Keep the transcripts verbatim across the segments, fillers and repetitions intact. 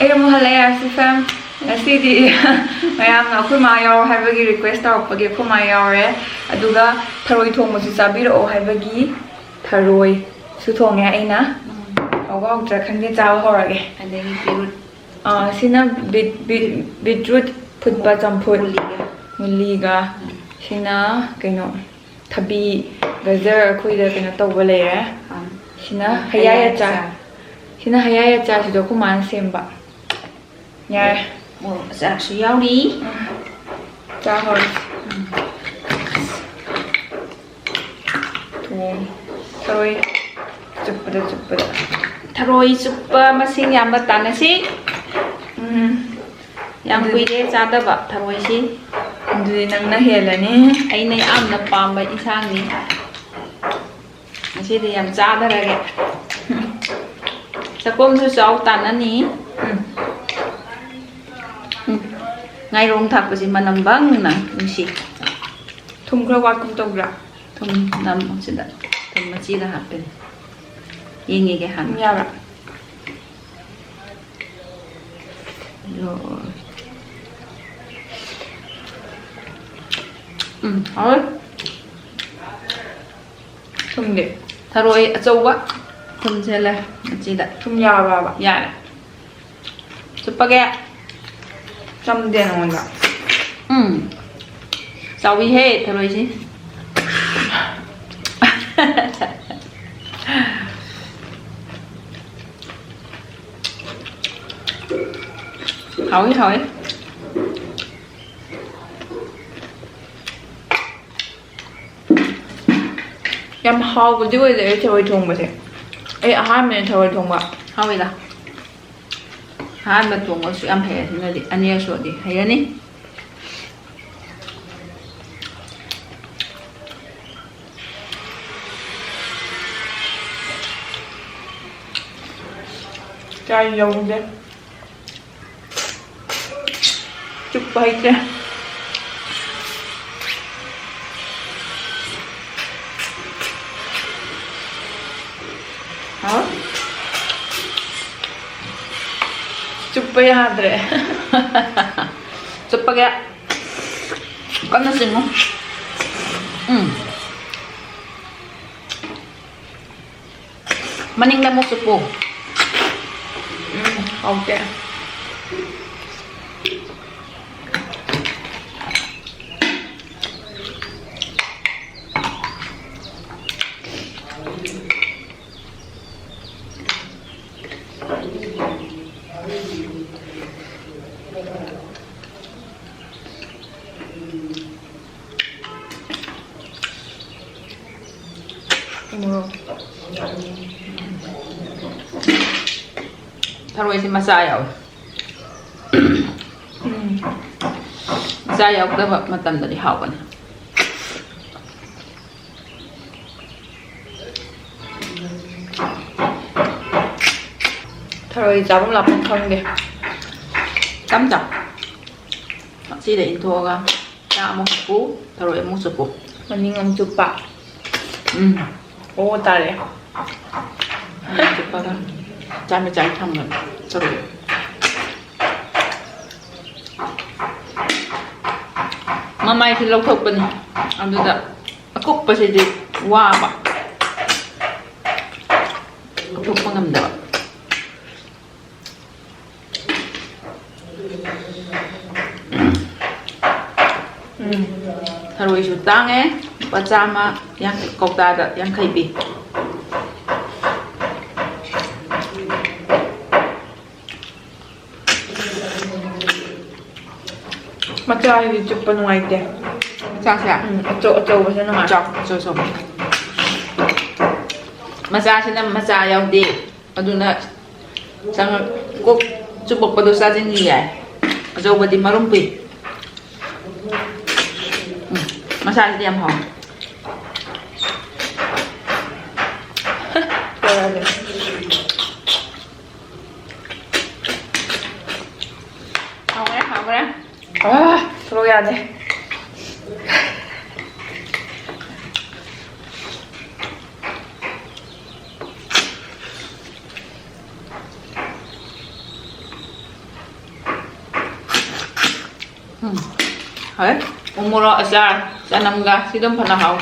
ꯑꯩ ꯑꯃꯨꯛ ꯍꯜꯂꯛꯑꯦ, ꯑꯥꯔꯁꯤ ꯐꯦꯝ꯫ ꯉꯁꯤꯗꯤ ꯃꯌꯥꯝꯅ ꯑꯩꯈꯣꯏ ꯃꯥ ꯌꯥꯎꯔꯣ ꯍꯥꯏꯕꯒꯤ request ꯇꯧꯔꯛꯄꯒꯤ ꯑꯩꯈꯣꯏ ꯃꯥ ꯌꯥꯎꯔꯦ꯫ ꯑꯗꯨꯒ ꯊꯔꯣꯏ ꯊꯣꯡꯕꯁꯨ ꯆꯥꯕꯤꯔꯛꯑꯣ ꯍꯥꯏꯕꯒꯤ ꯊꯔꯣꯏꯁꯨ ꯊꯣꯡꯉꯦ ꯑꯩꯅ꯫ ꯎꯝ꯫ ꯍꯥꯎꯕ ꯍꯥꯎꯇ꯭ꯔꯥ ꯈꯪꯗꯦ, ꯆꯥꯕ ꯍꯧꯔꯒꯦ꯫ ꯑꯗꯒꯤ beetroot꯫ ꯑꯥ, ꯁꯤꯅ ꯕꯤꯠ-, ꯕꯤꯠ-, beetroot ꯐꯨꯠꯄ ꯆꯝꯐꯨꯠ꯫ ꯃꯨꯂꯤꯒ꯫ ꯃꯨꯂꯤꯒ꯫ ꯎꯝ꯫ ꯁꯤꯅ ꯀꯩꯅꯣ, ꯊꯕꯤ, ꯒꯖꯔ ꯑꯩꯈꯣꯏꯗ ꯀꯩꯅꯣ ꯇꯧꯕ ꯂꯩꯔꯦ꯫ ꯑꯥ꯫ ꯁꯤꯅ ꯍꯌꯥꯏ ꯑꯆꯥꯔ꯫ ꯁꯤꯅ ꯍꯌꯥꯏ ꯑꯆꯥꯔꯁꯤꯗꯣ ꯑꯩꯈꯣꯏ ꯃꯥꯅ ꯁꯦꯝꯕ꯫ ꯌꯥꯔꯦ꯫ ꯃꯣꯔꯣꯛ ꯑꯆꯥꯔꯁꯨ ꯌꯥꯎꯔꯤ꯫ ꯆꯥ ꯍꯧꯔꯁꯤ꯫ ꯎꯝ꯫ ꯊꯣꯡ-, ꯊꯔꯣꯏ ꯆꯨꯞꯄꯗ ꯆꯨꯞꯄꯗ꯫ ꯊꯔꯣꯏ ꯆꯨꯞꯄ ꯃꯁꯤꯡ ꯌꯥꯝꯕ ꯇꯥꯟꯅꯁꯤ꯫ ꯎꯝ꯫ ꯌꯥꯝ ꯑꯗꯨꯗꯤ ꯀꯨꯏꯔꯦ ꯆꯥꯗꯕ ꯊꯔꯣꯏꯁꯤ꯫ ꯑꯗꯨꯗꯤ ꯅꯪꯅ ꯍꯦꯜꯂꯅꯤ꯫ ꯑꯩꯅ ꯌꯥꯝꯅ ꯄꯥꯝꯕ ꯏꯟꯁꯥꯡꯅꯤ꯫ ꯉꯁꯤꯗꯤ ꯌꯥꯝ ꯆꯥꯗꯔꯒꯦ꯫ ꯆꯥꯛꯈꯣꯝꯁꯨ ꯆꯥꯎ ꯇꯥꯟꯅꯅꯤ꯫ ꯎꯝ꯫ ꯎꯝ꯫ ꯉꯥꯏꯔꯣꯡ ꯊꯥꯛꯄꯁꯤ ꯃꯅꯝ ꯕꯪꯅ ꯅꯨꯡꯁꯤ꯫ ꯊꯨꯝ ꯈꯔ ꯋꯥꯠꯀꯨꯝ ꯇꯧꯕ꯭ꯔꯥ? ꯊꯨꯝ ꯅꯝꯃꯣ ꯁꯤꯗ꯫ ꯊꯨꯝ ꯃꯆꯤꯗ ꯍꯥꯞꯄꯤꯅꯤ꯫ ꯌꯦꯡꯉꯤꯒꯦ ꯍꯥꯟꯅ꯫ ꯊꯨꯝ ꯌꯥꯕ꯭ꯔꯥ? ꯂꯣꯏ꯫ ꯎꯝ, ꯍꯥꯎꯋꯦ꯫ ꯊꯨꯝꯗꯤ? ꯊꯔꯣꯏ ꯑꯆꯧꯕ ꯊꯨꯝꯁꯦ ꯂꯩ ꯃꯆꯤꯗ꯫ ꯊꯨꯝ ꯌꯥꯕ꯭ꯔꯕ? ꯌꯥꯔꯦ꯫ ꯆꯨꯞꯄꯒꯦ꯫ ꯆꯝꯗꯦ ꯅꯉꯣꯟꯗ? ꯎꯝ꯫ ꯆꯥꯎꯏꯍꯦ ꯊꯔꯣꯏꯁꯤ꯫ ꯍꯥꯎꯏ, ꯍꯥꯎꯏ꯫ ꯌꯥꯝ ꯍꯥꯎꯕꯗꯤ ꯑꯣꯏꯖꯔꯦ ꯊꯔꯣꯏ ꯊꯣꯡꯕꯁꯦ꯫ ꯑꯩ ꯑꯍꯥꯟꯕꯅꯦ ꯊꯔꯣꯏ ꯊꯣꯡꯕ꯫ ꯍꯥꯎꯋꯤꯗ꯫ ꯑꯍꯥꯟꯕ ꯊꯣꯡꯕꯁꯨ ꯌꯥꯝ ꯍꯩ, ꯑꯁꯤꯅꯗꯤ ꯑꯅꯤꯔꯛ ꯁꯨꯔꯗꯤ ꯍꯩꯔꯅꯤ꯫ ꯆꯥꯏ ꯌꯧꯗꯦ꯫ ꯆꯨꯞꯄ ꯍꯩꯇ꯭ꯔꯦ꯫ ꯍꯥꯎ꯫ ꯆꯨꯞꯄ ꯌꯥꯗ꯭ꯔꯦ꯫ ꯆꯨꯞꯄꯒꯦ꯫ ꯀꯟꯅ ꯆꯤꯡꯉꯨ꯫ ꯎꯝ꯫ ꯃꯅꯤꯡꯗ ꯑꯃꯨꯛ ꯆꯨꯞꯄꯨ꯫ ꯎꯝ, ꯍꯥꯎꯇꯦ꯫ ꯊꯔꯣꯏꯁꯦ ꯃꯆꯥ ꯌꯥꯎꯋꯦ꯫ ꯎꯝ꯫ ꯃꯆꯥ ꯌꯥꯎꯗꯕ ꯃꯇꯝꯗꯗꯤ ꯍꯥꯎꯕꯅꯤ꯫ ꯊꯔꯣꯏ ꯆꯥꯐꯝ ꯂꯥꯛꯐꯝ ꯈꯪꯗꯦ꯫ ꯇꯝ ꯇꯝ꯫ ꯁꯤꯗ ꯏꯟꯊꯣꯛꯑꯒ ꯆꯥꯛ ꯑꯃꯨꯛ ꯄꯨ, ꯊꯔꯣꯏ ꯑꯃꯨꯛ ꯆꯨꯞꯄꯨ꯫ ꯃꯅꯤꯡ ꯑꯃꯨꯛ ꯆꯨꯞꯄ꯫ ꯎꯝ꯫ ꯑꯣ, ꯇꯥꯔꯦ꯫ ꯃꯅꯤꯡ ꯆꯨꯞꯄꯒ ꯆꯥꯃꯤ ꯆꯥꯃꯤ ꯊꯝꯒꯅꯤ ꯊꯔꯣꯏ꯫ ꯃꯃꯥꯏꯁꯤ ꯂꯧꯊꯣꯛꯄꯅꯤ, ꯑꯗꯨꯗ ꯑꯀꯨꯞꯄꯁꯤꯗꯤ ꯋꯥꯕ, ꯂꯧꯊꯣꯛꯄ ꯉꯝꯗꯕ꯫ ꯎꯝ꯫ ꯊꯔꯣꯏꯁꯨ ꯇꯥꯡꯉꯦ, ꯂꯨꯄꯥ ꯆꯥꯝꯃ ꯌꯥꯡ-, ꯀꯧꯇꯥꯗ ꯌꯥꯡꯈꯩ ꯄꯤ꯫ ꯃꯆꯥꯁꯤꯗꯤ ꯆꯨꯞꯄ ꯅꯨꯡꯉꯥꯏꯇꯦ꯫ ꯃꯆꯥꯁꯦ? ꯎꯝ, ꯑꯆꯧ-, ꯑꯆꯧꯕꯁꯤꯅ ꯅꯨꯡꯉꯥꯏ꯫ ꯆꯥꯎ, ꯑꯆꯧ, ꯑꯆꯧꯕ꯫ ꯃꯆꯥꯁꯤꯅ ꯃꯆꯥ ꯌꯥꯎꯗꯦ꯫ ꯑꯗꯨꯅ ꯆꯪꯉꯛ-, ꯀꯣꯛ ꯆꯨꯞꯄꯛꯄꯗꯣ ꯆꯥꯁꯤꯟꯈꯤ ꯌꯥꯏ꯫ ꯑꯆꯧꯕꯗꯤ ꯃꯔꯨꯝ ꯄꯨꯏ꯫ ꯎꯝ, ꯃꯁꯥꯁꯤꯗꯤ ꯌꯥꯝ ꯍꯥꯎꯏ꯫ ꯍꯥꯎꯈ꯭ꯔꯦ, ꯍꯥꯎꯈ꯭ꯔꯦ꯫ ꯑꯥ, ꯁꯣꯔꯣꯛ ꯌꯥꯗꯦ꯫ ꯎꯝ, ꯍꯣꯏ꯫ ꯎꯃꯣꯔꯣꯛ ꯑꯆꯥꯔ, ꯆꯅꯝꯒ ꯁꯤ ꯑꯗꯨꯝ ꯐꯅ ꯍꯥꯎ꯫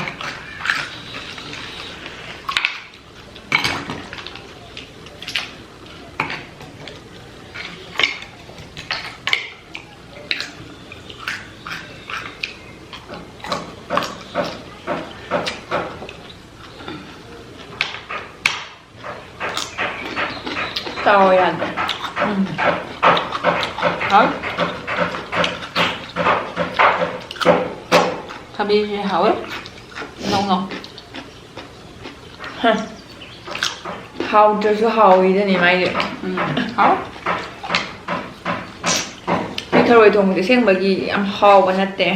ꯇꯥꯎ ꯌꯥꯗ꯭ꯔꯦ꯫ ꯎꯝ꯫ ꯍꯥꯎ꯫ ꯊꯕꯤꯁꯦ ꯍꯥꯎꯋꯦ꯫ ꯅꯧ ꯅꯧ꯫ ꯍ꯫ ꯍꯥꯎꯗ꯭ꯔꯁꯨ ꯍꯥꯎꯋꯤꯗꯅꯤ ꯃꯥꯏꯗꯤ꯫ ꯎꯝ꯫ ꯍꯥꯎ꯫ ꯁꯤ ꯊꯔꯣꯏ ꯊꯣꯡꯕꯗꯤ ꯑꯁꯦꯡꯕꯒꯤ ꯌꯥꯝ ꯍꯥꯎꯕ ꯅꯠꯇꯦ꯫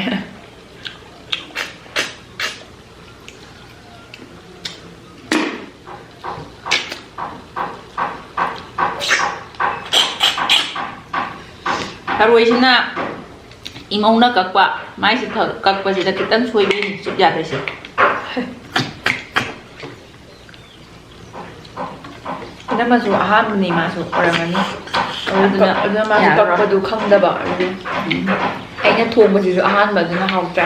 ꯊꯔꯣꯏꯁꯤꯅ ꯏꯃꯧꯅ ꯀꯛꯄ, ꯃꯥꯏꯁꯦ ꯀꯛꯄꯁꯤꯗ ꯈꯤꯇꯪ ꯁꯣꯏꯕꯩꯅꯤ ꯆꯨꯞ ꯌꯥꯗꯣꯏꯁꯦ꯫ ꯏꯅꯝꯃꯁꯨ ꯑꯍꯥꯟꯕꯅꯤ, ꯃꯥꯁꯨ ꯑꯣꯏꯔꯝꯃꯅꯤ꯫ ꯑꯗꯨꯅ, ꯑꯗꯨꯅ ꯃꯥꯁꯨ ꯌꯥꯔꯔꯣꯏ꯫ ꯀꯛꯄꯗꯨ ꯈꯪꯗꯕ ꯑꯗꯨꯒꯤ꯫ ꯎꯝ꯫ ꯑꯩꯅ ꯊꯣꯡꯕꯁꯤꯁꯨ ꯑꯍꯥꯟꯕ, ꯑꯗꯨꯅ ꯍꯥꯎꯇ꯭ꯔꯦ꯫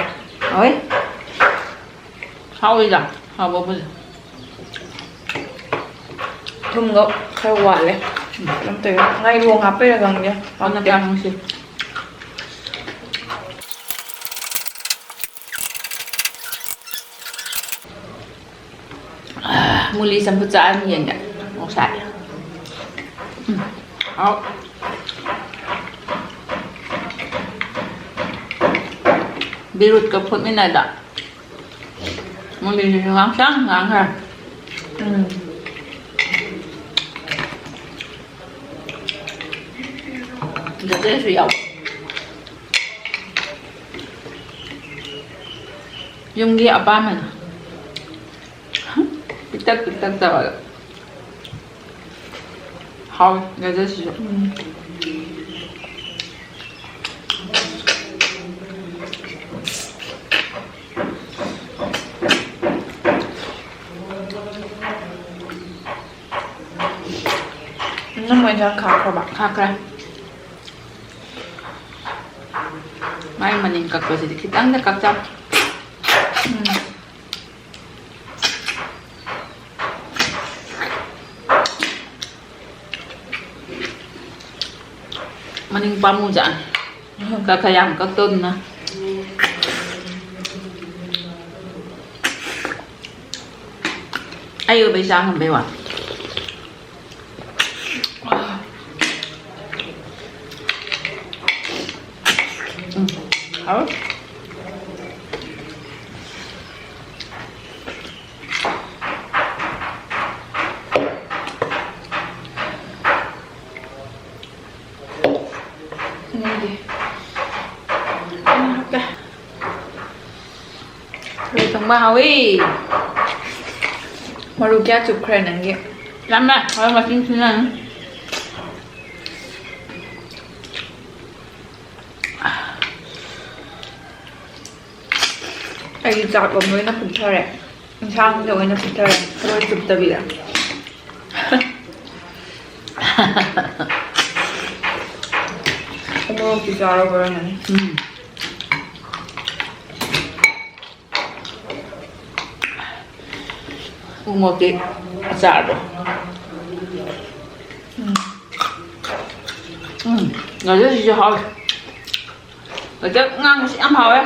ꯍꯣꯏ꯫ ꯍꯥꯎꯏꯗ, ꯍꯥꯎꯕꯕꯨꯗꯤ꯫ ꯊꯨꯝꯒ ꯈꯔ ꯋꯥꯠꯂꯦ꯫ ꯎꯝ꯫ ꯀꯩꯅꯣꯝ ꯇꯧꯋꯦ꯫ ꯉꯥꯏꯔꯣꯡ ꯍꯥꯞꯄꯩꯔꯥ ꯈꯪꯗꯦ꯫ ꯃꯅꯝ ꯍꯥꯎꯇꯦ꯫ ꯌꯥꯝ ꯅꯨꯡꯁꯤ꯫ ꯃꯨꯂꯤ ꯆꯝꯐꯨꯠ ꯆꯥꯔꯅꯤ ꯌꯦꯡꯒꯦ꯫ ꯑꯣꯛꯁꯥꯏ꯫ ꯎꯝ꯫ ꯍꯥꯎ꯫ ꯕꯤꯔꯨꯠꯀ ꯐꯨꯠꯃꯤꯟꯅꯗ꯫ ꯃꯨꯂꯤꯁꯤꯁꯨ ꯉꯥꯡꯁꯪ ꯉꯥꯡꯈ꯭ꯔꯦ꯫ ꯎꯝ꯫ ꯗꯗꯁꯨ ꯌꯥꯎ꯫ ꯌꯨꯝꯒꯤ ꯑꯄꯥꯝꯕꯅ ꯄꯤꯛꯇꯛ ꯄꯤꯛꯇꯛ ꯇꯧꯔꯒ ꯍꯥꯎꯋꯤ ꯒꯖꯔꯁꯤꯁꯨ꯫ ꯎꯝ꯫ ꯅꯪ ꯃꯣꯏ ꯏꯟꯖꯥꯡ ꯈꯥꯛꯈ꯭ꯔꯕ? ꯈꯥꯛꯈ꯭ꯔꯦ꯫ ꯃꯥꯏ ꯃꯅꯤꯡ ꯀꯛꯄꯁꯤꯗꯤ ꯈꯤꯇꯪꯗ ꯀꯛꯆ꯫ ꯎꯝ꯫ ꯃꯅꯤꯡ ꯄꯥꯝꯃꯨꯖꯥꯠꯅꯤ꯫ ꯀꯛ ꯈꯔ ꯌꯥꯝ ꯀꯛꯇꯧꯗꯅ꯫ ꯑꯩ ꯑꯣꯏꯕꯩ ꯆꯥ ꯉꯝꯕꯩ ꯋꯥ꯫ ꯎꯝ, ꯍꯥꯎ꯫ ꯅꯪꯗꯤ? ꯊꯔꯣꯏ ꯊꯣꯡꯕ ꯍꯥꯎꯋꯤ꯫ ꯃꯔꯨ ꯀꯌꯥ ꯆꯨꯞꯈ꯭ꯔꯦ ꯅꯪꯒꯤ? ꯌꯥꯝꯃꯦ꯫ ꯍꯣꯔꯦꯟ ꯃꯁꯤꯡ ꯊꯤꯅꯅꯤ꯫ ꯑꯩꯒꯤ ꯆꯥꯛ ꯂꯣꯝꯗ ꯑꯣꯏꯅ ꯄꯨꯊꯔꯦ꯫ ꯏꯟꯁꯥꯡꯗ ꯑꯣꯏꯅ ꯄꯨꯊꯔꯦ꯫ ꯊꯔꯣꯏ ꯆꯨꯞꯇꯕꯤꯗ꯫ ꯎꯃꯣꯔꯣꯛꯇꯤ ꯆꯥꯔꯕ꯭ꯔꯥ ꯅꯪ? ꯎꯝ꯫ ꯎꯃꯣꯔꯣꯛꯀꯤ ꯑꯆꯥꯔꯗꯣ꯫ ꯎꯝ꯫ ꯎꯝ, ꯉꯥꯖꯤꯁꯤꯁꯨ ꯍꯥꯎꯋꯦ꯫ ꯉꯥꯖꯤ ꯉꯥꯡꯕꯁꯤ ꯌꯥꯝ ꯍꯥꯎꯋꯦ꯫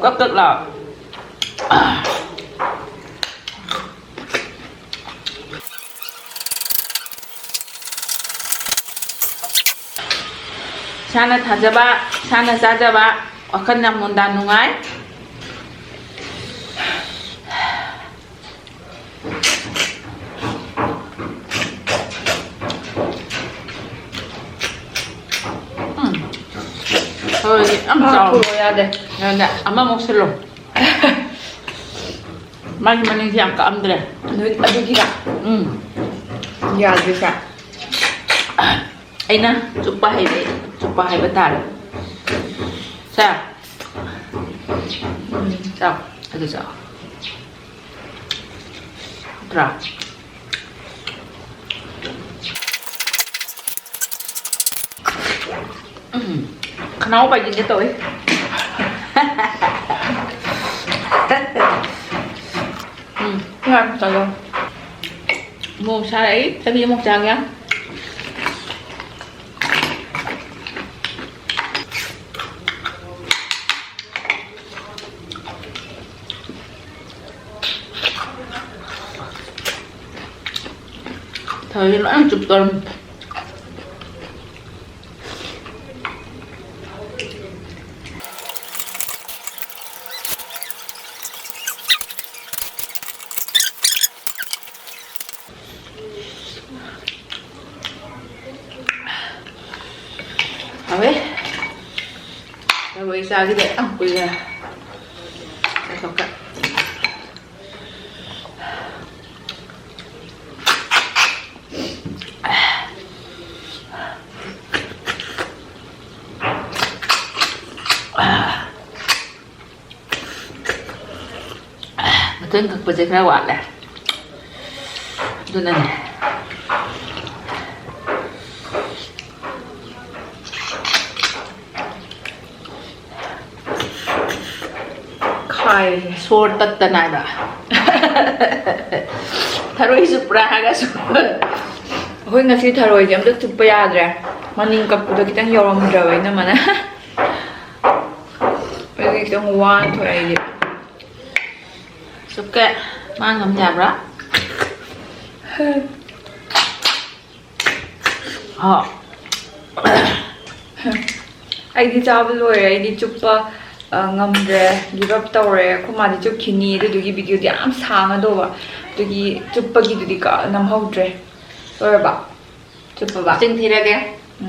ꯀꯛ ꯀꯛ ꯂꯥꯎ꯫ ꯏꯁꯥꯅ ꯊꯥꯖꯕ, ꯏꯁꯥꯅ ꯆꯥꯖꯕ, ꯋꯥꯈꯜ ꯌꯥꯝ ꯃꯨꯟꯗꯥ ꯅꯨꯡꯉꯥꯏ꯫ ꯎꯝ꯫ ꯊꯔꯣꯏꯗꯤ ꯌꯥꯝ ꯆꯥꯎ꯫ ꯄꯨꯔꯛꯑꯣ ꯌꯥꯗꯦ꯫ ꯌꯥꯗꯦ, ꯑꯃꯃꯨꯛ ꯁꯤꯜꯂꯣ꯫ ꯃꯥꯒꯤ ꯃꯅꯤꯡꯁꯦ ꯌꯥꯝ ꯀꯛꯑꯝꯗ꯭ꯔꯦ꯫ ꯅꯨꯃꯤꯠ ꯑꯗꯨꯒꯤꯔ? ꯎꯝ꯫ ꯌꯥꯗ꯭ꯔꯤꯁꯦ꯫ ꯑꯩꯅ ꯆꯨꯞꯄ ꯍꯩꯕ, ꯆꯨꯞꯄ ꯍꯩꯕ ꯇꯥꯔꯦ꯫ ꯁꯦ꯫ ꯎꯝ, ꯆꯥꯎ꯫ ꯑꯗꯨ ꯆꯥꯎ꯫ ꯅꯠꯇ꯭ꯔꯥ? ꯎꯝ꯫ ꯈꯅꯥꯎ ꯄꯥꯏꯁꯤꯟꯒꯦ ꯇꯧꯋꯤ꯫ ꯎꯝ, ꯉꯥ ꯆꯥꯖꯧ꯫ ꯃꯣꯔꯣꯛ ꯁꯥꯔꯛꯏ, ꯆꯒꯦꯝ ꯑꯃꯨꯛ ꯆꯥꯒꯦ꯫ ꯊꯔꯣꯏꯁꯦ ꯂꯣꯏ ꯆꯨꯞꯇꯣꯔꯝ꯫ ꯍꯥꯎꯋꯦ꯫ ꯊꯔꯣꯏ ꯆꯥꯒꯤꯗ ꯌꯥꯝ ꯀꯨꯏꯔꯦ꯫ ꯆꯥꯊꯣꯛꯀ꯫ ꯃꯇꯣꯟ ꯀꯛꯄꯁꯦ ꯈꯔ ꯋꯥꯠꯂꯦ꯫ ꯑꯗꯨꯅꯅꯦ꯫ ꯈꯥꯏꯔꯦ, ꯁꯣꯔ ꯇꯠꯇꯅ ꯍꯥꯏꯕ꯫ ꯊꯔꯣꯏ ꯆꯨꯞꯄ꯭ꯔꯥ ꯍꯥꯏꯔꯒꯁꯨ꯫ ꯑꯩꯈꯣꯏ ꯉꯁꯤ ꯊꯔꯣꯏꯁꯦ ꯑꯝꯇ ꯆꯨꯞꯄ ꯌꯥꯗ꯭ꯔꯦ꯫ ꯃꯅꯤꯡ ꯀꯛꯄꯗꯣ ꯈꯤꯇꯪ ꯌꯧꯔꯝꯗ꯭ꯔꯕ ꯏꯅꯝꯃꯅ꯫ ꯑꯩꯗꯤ ꯈꯤꯇꯪ ꯋꯥꯅ ꯊꯣꯛꯑꯦ ꯑꯩꯗꯤ꯫ ꯆꯨꯞꯀꯦ꯫ ꯃꯥ ꯉꯝ ꯌꯥꯕ꯭ꯔꯥ? ꯍꯥ꯫ ꯑꯩꯗꯤ ꯆꯥꯕ ꯂꯣꯏꯔꯦ꯫ ꯑꯩꯗꯤ ꯆꯨꯞꯄ, ꯑ, ꯉꯝꯗ꯭ꯔꯦ꯫ Give up ꯇꯧꯔꯦ꯫ ꯑꯩꯈꯣꯏ ꯃꯥꯗꯤ ꯆꯨꯞꯈꯤꯅꯤ꯫ ꯑꯗꯨꯗꯨꯒꯤ video ꯗꯤ ꯌꯥꯝ ꯁꯥꯡꯉꯗꯧꯕ꯫ ꯑꯗꯨꯒꯤ ꯆꯨꯞꯄꯒꯤꯗꯨꯗꯤ ꯀ-, ꯅꯝꯍꯧꯗ꯭ꯔꯦ꯫ ꯂꯣꯏꯔꯕ? ꯆꯨꯞꯄꯕ? ꯆꯤꯡ ꯊꯤꯔꯒꯦ꯫ ꯎꯝ꯫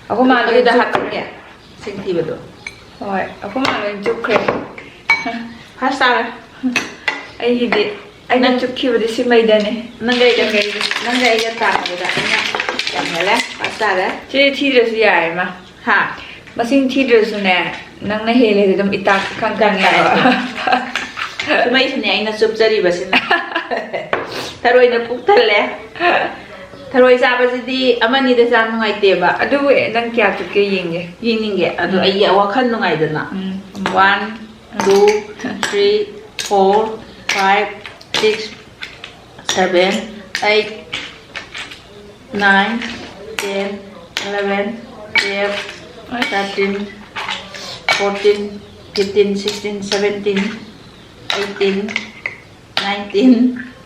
ꯑꯩꯈꯣꯏ ꯃꯥ ꯂꯣꯏ ꯑꯗꯨꯗ ꯆꯨꯞꯈ꯭ꯔꯦ꯫ ꯍꯥꯞꯄꯛꯀꯦ? ꯆꯤꯡ ꯊꯤꯕꯗꯣ꯫ ꯍꯣꯏ, ꯑꯩꯈꯣꯏ ꯃꯥ ꯂꯣꯏ ꯆꯨꯞꯈ꯭ꯔꯦ꯫ First ꯇꯥꯔꯦ꯫ ꯑꯩꯒꯤꯗꯤ, ꯑꯩꯅ ꯅꯪ ꯆꯨꯞꯈꯤꯕꯗꯤ ꯁꯤꯃꯩꯗꯅꯦ꯫ ꯅꯪꯒ ꯑꯩꯒ, ꯅꯪꯒ ꯑꯩꯒ ꯇꯥꯟꯅꯕꯗ ꯑꯩꯅ ꯌꯥꯝ ꯍꯦꯜꯂꯦ꯫ First ꯇꯥꯔꯦ꯫ ꯆꯦ ꯊꯤꯗ꯭ꯔꯁꯨ ꯌꯥꯔꯦ, ꯃꯥ꯫ ꯍꯥ? ꯃꯁꯤꯡ ꯊꯤꯗ꯭ꯔꯁꯨꯅꯦ, ꯅꯪꯅ ꯍꯦꯜꯂꯦꯗꯤ ꯑꯗꯨꯝ ꯏꯇꯥꯛ ꯈꯪ ꯈꯪꯉꯦꯕ꯫ ꯁꯨꯃꯩꯁꯤꯅꯦ ꯑꯩꯅ ꯆꯨꯞꯆꯔꯤꯕꯁꯤꯅ꯫ ꯊꯔꯣꯏꯅ ꯄꯨꯛ ꯊꯜꯂꯦ꯫ ꯊꯔꯣꯏ ꯆꯥꯕꯁꯤꯗꯤ ꯑꯃꯅꯤꯗ ꯆꯥ ꯅꯨꯡꯉꯥꯏꯇꯦꯕ꯫ ꯑꯗꯨꯕꯨ ꯑꯦ, ꯅꯪ ꯀꯌꯥ ꯆꯨꯞꯀꯦ ꯌꯦꯡꯒꯦ꯫ ꯌꯦꯡꯅꯤꯡꯉꯦ ꯑꯗꯨ ꯑꯩꯒꯤ ꯋꯥꯈꯜ ꯅꯨꯡꯉꯥꯏꯗꯅ꯫ ꯎꯝ. One, two, three, four, five, six, seven, eight, nine, ten, eleven, twelve, thirteen, fourteen, fifteen, sixteen, seventeen, eighteen, nineteen,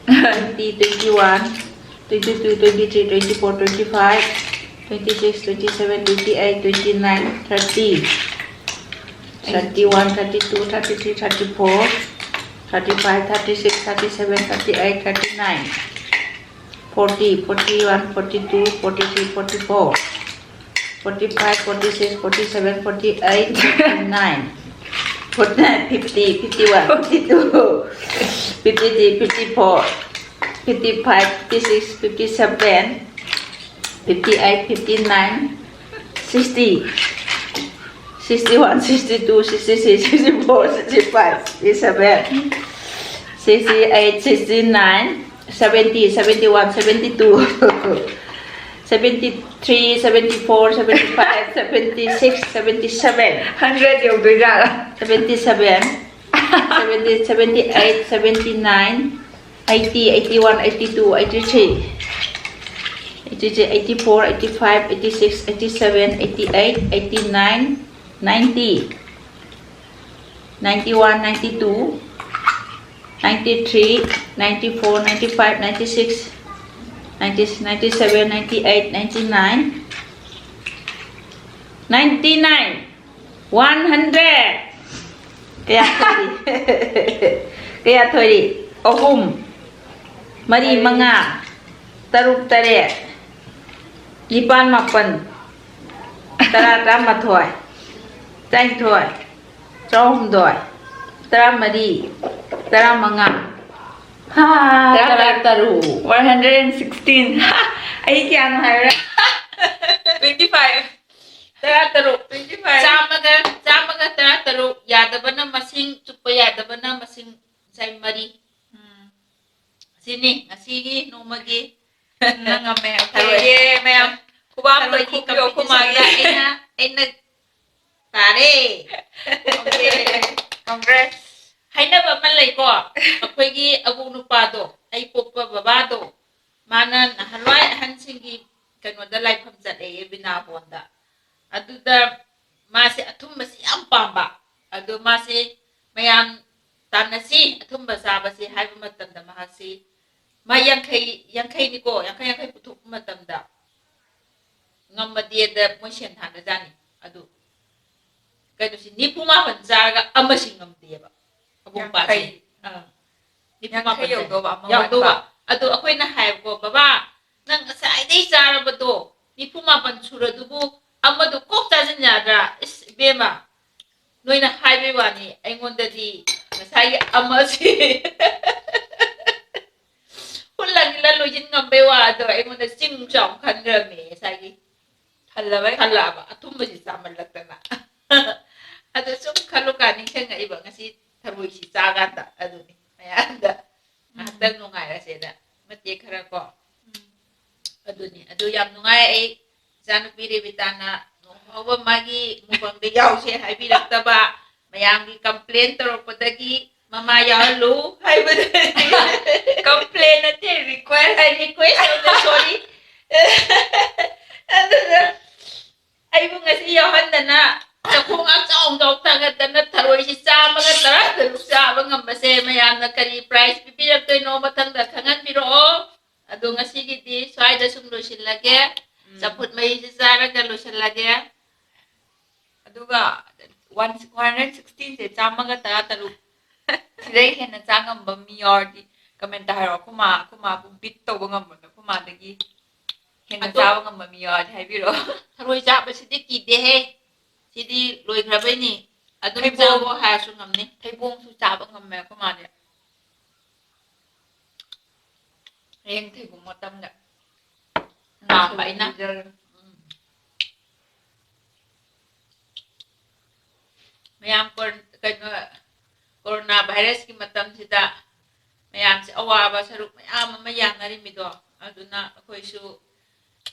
twenty, twenty-one, twenty-two, twenty-three, twenty-four, twenty-five, twenty-six, twenty-seven, twenty-eight, twenty-nine, thirty, thirty-one, thirty-two, thirty-three, thirty-four, thirty-five, thirty-six, thirty-seven, thirty-eight, thirty-nine, forty, forty-one, forty-two, forty-three, forty-four, forty-five, forty-six, forty-seven, forty-eight, forty-nine, forty-nine, fifty, fifty-one, fifty-two, fifty-three, fifty-four, fifty-five, fifty-six, fifty-seven, fifty-eight, fifty-nine, sixty, sixty-one, sixty-two, sixty-three, sixty-four, sixty-five, sixty-seven, sixty-eight, sixty-nine, seventy, seventy-one, seventy-two, seventy-three, seventy-four, seventy-five, seventy-six, seventy-seven, Hundred ꯌꯧꯗꯣꯏꯖꯥꯠꯂꯥ? seventy-seven, seventy, seventy-eight, seventy-nine, eighty, eighty-one, eighty-two, eighty-three, eighty-three, eighty-four, eighty-five, eighty-six, eighty-seven, eighty-eight, eighty-nine, ninety, ninety-one, ninety-two, ninety-three, ninety-four, ninety-five, ninety-six, ninety, ninety-seven, ninety-eight, ninety-nine, ninety-nine, one hundred. ꯀꯌꯥ ꯊꯣꯏꯔꯤ? ꯀꯌꯥ ꯊꯣꯏꯔꯤ? ꯑꯍꯨꯝ, ꯃꯔꯤ, ꯃꯉꯥ, ꯇꯔꯨꯛ, ꯇꯔꯦꯠ, ꯅꯤꯄꯥꯜ, ꯃꯥꯄꯜ, ꯇꯔꯥ, ꯇꯔꯥꯃꯥꯊꯣꯏ, ꯇꯔꯥꯅꯤꯊꯣꯏ, ꯇꯔꯥꯍꯨꯝꯗꯣꯏ, ꯇꯔꯥꯃꯔꯤ, ꯇꯔꯥꯃꯉꯥ, ꯍꯥ, ꯇꯔꯥ ꯇꯔꯥꯇꯔꯨꯛ. One hundred and sixteen. ꯑꯩ ꯀꯌꯥꯅꯣ ꯍꯥꯏꯕ꯭ꯔꯥ? Twenty five. ꯇꯔꯥꯇꯔꯨꯛ. Twenty five. ꯆꯥꯝꯃꯒ, ꯆꯥꯝꯃꯒ ꯇꯔꯥꯇꯔꯨꯛ. ꯌꯥꯗꯕꯅ ꯃꯁꯤꯡ, ꯆꯨꯞꯄ ꯌꯥꯗꯕꯅ ꯃꯁꯤꯡ ꯉꯁꯥꯏ ꯃꯔꯤ꯫ ꯎꯝ. ꯁꯤꯅꯤ ꯉꯁꯤꯒꯤ ꯅꯣꯡꯃꯒꯤ ꯅꯪ ꯉꯝꯃꯦ꯫ ꯊꯔꯣꯏ꯫ ꯑꯣꯀꯦ, ꯃꯌꯥꯝ ꯈꯨꯕꯥꯛ ꯑꯝꯇ ꯊꯔꯣꯏꯒꯤ ꯈꯨꯕꯤꯌꯣ, ꯑꯩꯈꯣꯏ ꯃꯥꯒꯤ꯫ Competition-ꯗ ꯑꯩꯅ, ꯑꯩꯅ ꯇꯥꯔꯦ꯫ Okay, congrats꯫ ꯍꯥꯏꯅꯕ ꯑꯃ ꯂꯩꯀꯣ, ꯑꯩꯈꯣꯏꯒꯤ ꯑꯕꯣꯛ ꯅꯨꯄꯥꯗꯣ, ꯑꯩ ꯄꯣꯛꯄ ꯕꯕꯥꯗꯣ, ꯃꯥꯅ ꯅꯍꯥꯟꯋꯥꯏ ꯑꯍꯟꯁꯤꯡꯒꯤ ꯀꯩꯅꯣꯗ ꯂꯥꯏꯐꯝ ꯆꯠꯂꯦꯌꯦ, ꯕꯤꯅꯥ ꯍꯣꯟꯗ꯫ ꯑꯗꯨꯗ ꯃꯥꯁꯦ ꯑꯊꯨꯝꯕꯁꯤ ꯌꯥꯝ ꯄꯥꯝꯕ꯫ ꯑꯗꯣ ꯃꯥꯁꯦ ꯃꯌꯥꯝ ꯇꯥꯟꯅꯁꯤ ꯑꯊꯨꯝꯕ ꯆꯥꯕꯁꯤ ꯍꯥꯏꯕ ꯃꯇꯝꯗ ꯃꯍꯥꯛꯁꯤ ꯃꯥ ꯌꯥꯡꯈꯩ, ꯌꯥꯡꯈꯩꯅꯤꯀꯣ, ꯌꯥꯡꯈꯩ, ꯌꯥꯡꯈꯩ ꯄꯨꯊꯣꯛꯄ ꯃꯇꯝꯗ ꯉꯝꯃꯗꯤꯗ ꯃꯣꯏ ꯁꯦꯟ ꯊꯥꯅꯖꯥꯠꯅꯤ꯫ ꯑꯗꯨ ꯀꯩꯅꯣꯁꯤ ꯅꯤꯐꯨ ꯃꯥꯄꯟ ꯆꯥꯔꯒ ꯑꯃꯁꯤ ꯉꯝꯗꯦꯕ꯫ ꯑꯕꯣꯛꯄꯥꯁꯦ꯫ ꯌꯥꯡꯈꯩ꯫ ꯑꯥ꯫ ꯅꯤꯐꯨ ꯃꯥꯄꯟ ꯌꯥꯡꯈꯩ ꯌꯧꯗꯧꯕ ꯑꯃ ꯌꯧꯗꯧꯕ꯫ ꯋꯥꯠꯄ꯫ ꯑꯗꯣ ꯑꯩꯈꯣꯏꯅ ꯍꯥꯏꯕꯀꯣ, "ꯕꯕꯥ, ꯅꯪ ꯉꯁꯥꯏꯗꯩ ꯆꯥꯔꯕꯗꯣ ꯅꯤꯐꯨ ꯃꯥꯄꯟ ꯁꯨꯔꯗꯨꯕꯨ ꯑꯃꯗꯣ ꯀꯣꯛ ꯆꯥꯁꯤꯟ ꯌꯥꯗ꯭ꯔꯥ?" ꯏꯁ, ꯏꯕꯦꯝꯃ, ꯅꯣꯏꯅ ꯍꯥꯏꯕꯩ ꯋꯥꯅꯤ, ꯑꯩꯉꯣꯟꯗꯗꯤ ꯉꯁꯥꯏꯒꯤ ꯑꯃꯁꯤ ꯍꯨꯜꯂꯒꯤꯂ ꯂꯣꯏꯁꯤꯟ ꯉꯝꯕꯩ ꯋꯥꯗꯣ ꯑꯩꯉꯣꯟꯗ ꯆꯤꯡ ꯆꯥꯎ ꯈꯟꯈ꯭ꯔꯕꯅꯦ ꯉꯁꯥꯏꯒꯤ꯫ ꯊꯜꯂꯕꯩ? ꯊꯜꯂꯛꯑꯕ, ꯑꯊꯨꯝꯕꯁꯤ ꯆꯥꯃꯜꯂꯛꯇꯅ꯫ ꯑꯗꯣ ꯁꯨꯝ ꯈꯜꯂꯨꯀꯥꯟ ꯅꯤꯡꯁꯤꯡꯉꯛꯏꯕ ꯉꯁꯤ ꯊꯔꯣꯏꯁꯤ ꯆꯥꯀꯥꯟꯗ꯫ ꯑꯗꯨꯅꯤ ꯃꯌꯥꯝꯗ ꯎꯝ꯫ ꯉꯥꯏꯍꯥꯛꯇꯪ ꯅꯨꯡꯉꯥꯏꯔꯁꯦꯅ ꯃꯇꯦꯛ ꯈꯔ ꯀꯣ꯫ ꯎꯝ꯫ ꯑꯗꯨꯅꯤ꯫ ꯑꯗꯨ ꯌꯥꯝ ꯅꯨꯡꯉꯥꯏ꯫ ꯑꯩ ꯏꯆꯥꯅꯨꯄꯤ ꯔꯦꯕꯤꯇꯥꯅ ꯅꯣꯡꯃ ꯐꯥꯎꯕ ꯃꯥꯒꯤ mukbang-ꯗ ꯌꯥꯎꯁꯦ ꯍꯥꯏꯕꯤꯔꯛꯇꯕ, ꯃꯌꯥꯝꯒꯤ complain ꯇꯧꯔꯛꯄꯗꯒꯤ ꯃꯃꯥ ꯌꯥꯎꯍꯜꯂꯨ ꯍꯥꯏꯕꯗꯒꯤ complain ꯅꯠꯇꯦ, request꯫ ꯑꯩ request ꯇꯧꯗꯦ, sorry꯫ ꯑꯗꯨꯅ ꯑꯩꯕꯨ ꯉꯁꯤ ꯌꯥꯎꯍꯟꯗꯅ ꯆꯥꯛꯈꯣꯡ ꯆꯥꯎ ꯆꯥꯎ ꯊꯥꯡꯒꯠꯇꯅ ꯊꯔꯣꯏꯁꯤ ꯆꯥꯝꯃꯒ ꯇꯔꯥ ꯇꯔꯨꯛ ꯆꯥꯕ ꯉꯝꯕꯁꯦ ꯃꯌꯥꯝꯅ ꯀꯔꯤ prize ꯄꯤꯕꯤꯔꯛꯇꯣꯏꯅꯣ ꯃꯊꯪꯗ ꯈꯪꯍꯟꯕꯤꯔꯛꯑꯣ꯫ ꯑꯗꯣ ꯉꯁꯤꯒꯤꯗꯤ ꯁ꯭ꯋꯥꯏꯗ ꯁꯨꯝ ꯂꯣꯏꯁꯤꯜꯂꯒꯦ꯫ ꯎꯝ꯫ ꯆꯝꯐꯨꯠ ꯃꯍꯤꯁꯤ ꯆꯥꯔꯒ ꯂꯣꯏꯁꯤꯜꯂꯒꯦ꯫ ꯑꯗꯨꯒ one, one hundred sixteen-ꯁꯦ ꯆꯥꯝꯃꯒ ꯇꯔꯥ ꯇꯔꯨꯛ ꯁꯤꯗꯩ ꯍꯦꯟꯅ ꯆꯥ ꯉꯝꯕ ꯃꯤ ꯌꯥꯎꯔꯗꯤ comment-ꯇ ꯍꯥꯏꯔꯛꯑꯣ꯫ ꯑꯩꯈꯣꯏ ꯃꯥ, ꯑꯩꯈꯣꯏ ꯃꯥꯕꯨ beat ꯇꯧꯕ ꯉꯝꯕꯗꯣ ꯑꯩꯈꯣꯏ ꯃꯥꯗꯒꯤ ꯍꯦꯟꯅ ꯑꯗꯣ ꯆꯥꯕ ꯉꯝꯕ ꯃꯤ ꯌꯥꯎꯔꯗꯤ ꯍꯥꯏꯕꯤꯔꯛꯑꯣ꯫ ꯊꯔꯣꯏ ꯆꯥꯕꯁꯤꯗꯤ ꯀꯤꯗꯦꯍꯦ꯫ ꯁꯤꯗꯤ ꯂꯣꯏꯈ꯭ꯔꯕꯩꯅꯤ꯫ ꯑꯗꯨꯝ ꯊꯩꯕꯣꯡ-, ꯆꯥꯋꯣ ꯍꯥꯏꯔꯁꯨ ꯉꯝꯅꯤ꯫ ꯊꯩꯕꯣꯡꯁꯨ ꯆꯥꯕ ꯉꯝꯃꯦ ꯑꯩꯈꯣꯏ ꯃꯥꯗꯤ꯫ ꯍꯌꯦꯡ ꯊꯩꯕꯣꯡ ꯃꯇꯝꯗ ꯂꯥꯝꯕ ꯑꯩꯅ꯫ ꯄꯤꯖꯔꯦ꯫ ꯎꯝ꯫ ꯃꯌꯥꯝ ꯀꯣꯔ-, ꯀꯩꯅꯣ, corona virus-ꯀꯤ ꯃꯇꯝꯁꯤꯗ ꯃꯌꯥꯝꯁꯦ ꯑꯋꯥꯕ ꯁꯔꯨꯛ ꯃꯌꯥꯝ ꯑꯃ ꯌꯥꯅꯔꯤꯃꯤꯗꯣ, ꯑꯗꯨꯅ ꯑꯩꯈꯣꯏꯁꯨ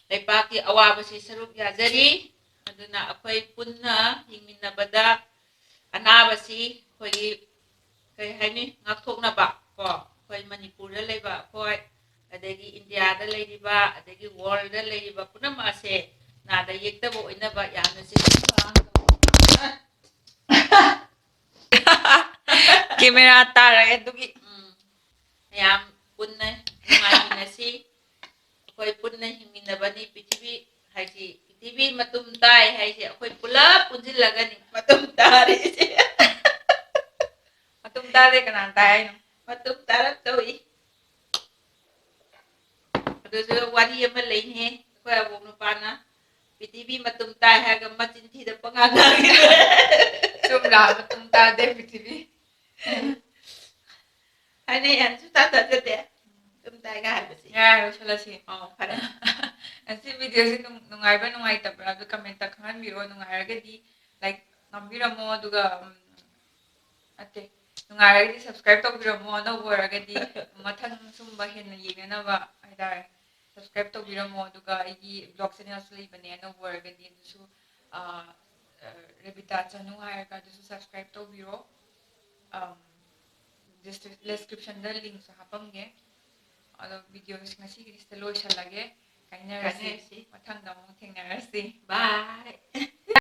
ꯂꯩꯄꯥꯛꯀꯤ ꯑꯋꯥꯕꯁꯤ ꯁꯔꯨꯛ ꯌꯥꯖꯔꯤ꯫ ꯑꯗꯨꯅ ꯑꯩꯈꯣꯏ ꯄꯨꯟꯅ ꯍꯤꯡꯃꯤꯟꯅꯕꯗ ꯑꯅꯥꯕꯁꯤ ꯑꯩꯈꯣꯏꯒꯤ ꯀꯩ ꯍꯥꯏꯅꯤ, ꯉꯥꯛꯊꯣꯛꯅꯕ ꯀꯣ, ꯑꯩꯈꯣꯏ ꯃꯅꯤꯄꯨꯔꯗ ꯂꯩꯕ ꯑꯩꯈꯣꯏ, ꯑꯗꯒꯤ ꯏꯟꯗꯤꯌꯥꯗ ꯂꯩꯔꯤꯕ, ꯑꯗꯒꯤ ꯋꯥꯔꯜꯗ ꯂꯩꯔꯤꯕ ꯄꯨꯝꯅꯃꯛ ꯑꯁꯦ ꯅꯥꯗ ꯌꯦꯛꯇꯕ ꯑꯣꯏꯅꯕ ꯌꯥꯝꯅ ꯆꯦꯛꯁꯤꯟ ꯊꯧꯔꯥꯡ ꯇꯧꯕ꯫ ꯀꯦꯃꯦꯔꯥ ꯇꯥꯔꯦ ꯑꯗꯨꯒꯤ, ꯎꯝ, ꯃꯌꯥꯝ ꯄꯨꯟꯅ ꯅꯨꯡꯉꯥꯏꯃꯤꯟꯅꯁꯤ꯫ ꯑꯩꯈꯣꯏ ꯄꯨꯟꯅ ꯍꯤꯡꯃꯤꯟꯅꯕꯅꯤ꯫ ꯄ꯭ꯔꯤꯊꯤꯕꯤ ꯍꯥꯏꯁꯤ, ꯄ꯭ꯔꯤꯊꯤꯕꯤ ꯃꯇꯨꯝ ꯇꯥꯏ ꯍꯥꯏꯁꯦ ꯑꯩꯈꯣꯏ ꯄꯨꯂꯞ ꯄꯨꯟꯁꯤꯜꯂꯒꯅꯤ ꯃꯇꯨꯝ ꯇꯥꯔꯤꯁꯦ꯫ ꯃꯇꯨꯝ ꯇꯥꯗꯦ, ꯀꯅꯥꯅ ꯇꯥꯏ ꯍꯥꯏꯅꯣ? ꯃꯇꯨꯝ ꯇꯥꯔꯛꯇꯧꯏ꯫ ꯑꯗꯨꯁꯨ ꯋꯥꯔꯤ ꯑꯃ ꯂꯩꯅꯦ, ꯑꯩꯈꯣꯏ ꯑꯕꯣꯛ ꯅꯨꯄꯥꯅ ꯄ꯭ꯔꯤꯊꯤꯕꯤ ꯃꯇꯨꯝ ꯇꯥꯏ ꯍꯥꯏꯔꯒ ꯃꯆꯤꯟ ꯊꯤꯗ ꯄꯉꯥꯡ ꯉꯥꯡꯉꯤ꯫ ꯆꯨꯝꯕ꯭ꯔꯥ? ꯃꯇꯨꯝ ꯇꯥꯗꯦ ꯄ꯭ꯔꯤꯊꯤꯕꯤ꯫ ꯍꯥꯏꯅꯩ ꯌꯥꯝ ꯁꯨꯡꯇꯥ ꯇꯥꯖꯗꯦ꯫ ꯃꯇꯨꯝ ꯇꯥꯏꯒ ꯍꯥꯏꯕꯁꯦ꯫ ꯌꯥꯔꯦ, ꯂꯣꯏꯁꯤꯜꯂꯁꯤ꯫ ꯑꯣ, ꯐꯔꯦ꯫ ꯉꯁꯤ ꯚꯤꯗꯤꯑꯣꯁꯤ ꯅꯨꯡ-, ꯅꯨꯡꯉꯥꯏꯕ꯭ꯔꯥ ꯅꯨꯡꯉꯥꯏꯇꯕ꯭ꯔꯥ ꯑꯗꯨ ꯀꯃꯦꯟꯇ ꯈꯪꯍꯟꯕꯤꯔꯣ꯫ ꯅꯨꯡꯉꯥꯏꯔꯒꯗꯤ ꯂꯥꯏꯛ ꯅꯝꯕꯤꯔꯝꯃꯣ, ꯑꯗꯨꯒ, ꯎꯝ, ꯅꯠꯇꯦ, ꯅꯨꯡꯉꯥꯏꯔꯒꯗꯤ ꯁꯕꯁꯀ꯭ꯔꯥꯏꯕ ꯇꯧꯕꯤꯔꯝꯃꯣ, ꯑꯅꯧꯕ ꯑꯣꯏꯔꯒꯗꯤ ꯃꯊꯪ ꯁꯨꯝꯕ ꯍꯦꯟꯅ ꯌꯦꯡꯅꯅꯕ ꯍꯥꯏꯇꯥꯔꯦ꯫ ꯁꯕꯁꯀ꯭ꯔꯥꯏꯕ ꯇꯧꯕꯤꯔꯝꯃꯣ, ꯑꯗꯨꯒ ꯑꯩꯒꯤ ꯕ꯭ꯂꯣꯒ ꯆꯦꯅꯦꯜꯁꯨ ꯂꯩꯕꯅꯦ, ꯑꯅꯧꯕ ꯑꯣꯏꯔꯒꯗꯤ ꯑꯗꯨꯁꯨ, ꯑ, ꯑ, ꯔꯦꯕꯤꯇꯥ ꯆꯅꯨ ꯍꯥꯏꯔꯒ ꯑꯗꯨꯁꯨ ꯁꯕꯁꯀ꯭ꯔꯥꯏꯕ ꯇꯧꯕꯤꯔꯣ꯫ ꯑꯝ, ꯗꯤꯁꯀ꯭ꯔꯤꯞꯁꯟꯗ ꯂꯤꯡꯁꯨ ꯍꯥꯞꯄꯝꯒꯦ꯫ ꯑꯗꯣ ꯚꯤꯗꯤꯑꯣꯁꯤ ꯉꯁꯤꯒꯤꯗꯤ ꯁꯤꯗ ꯂꯣꯏꯁꯤꯜꯂꯒꯦ꯫ ꯀꯥꯏꯅꯔꯁꯤ꯫ ꯀꯥꯏꯅꯔꯁꯤ꯫ ꯃꯊꯪꯗ ꯑꯃꯨꯛ ꯊꯦꯡꯅꯔꯁꯤ꯫ ꯕꯥꯏ꯫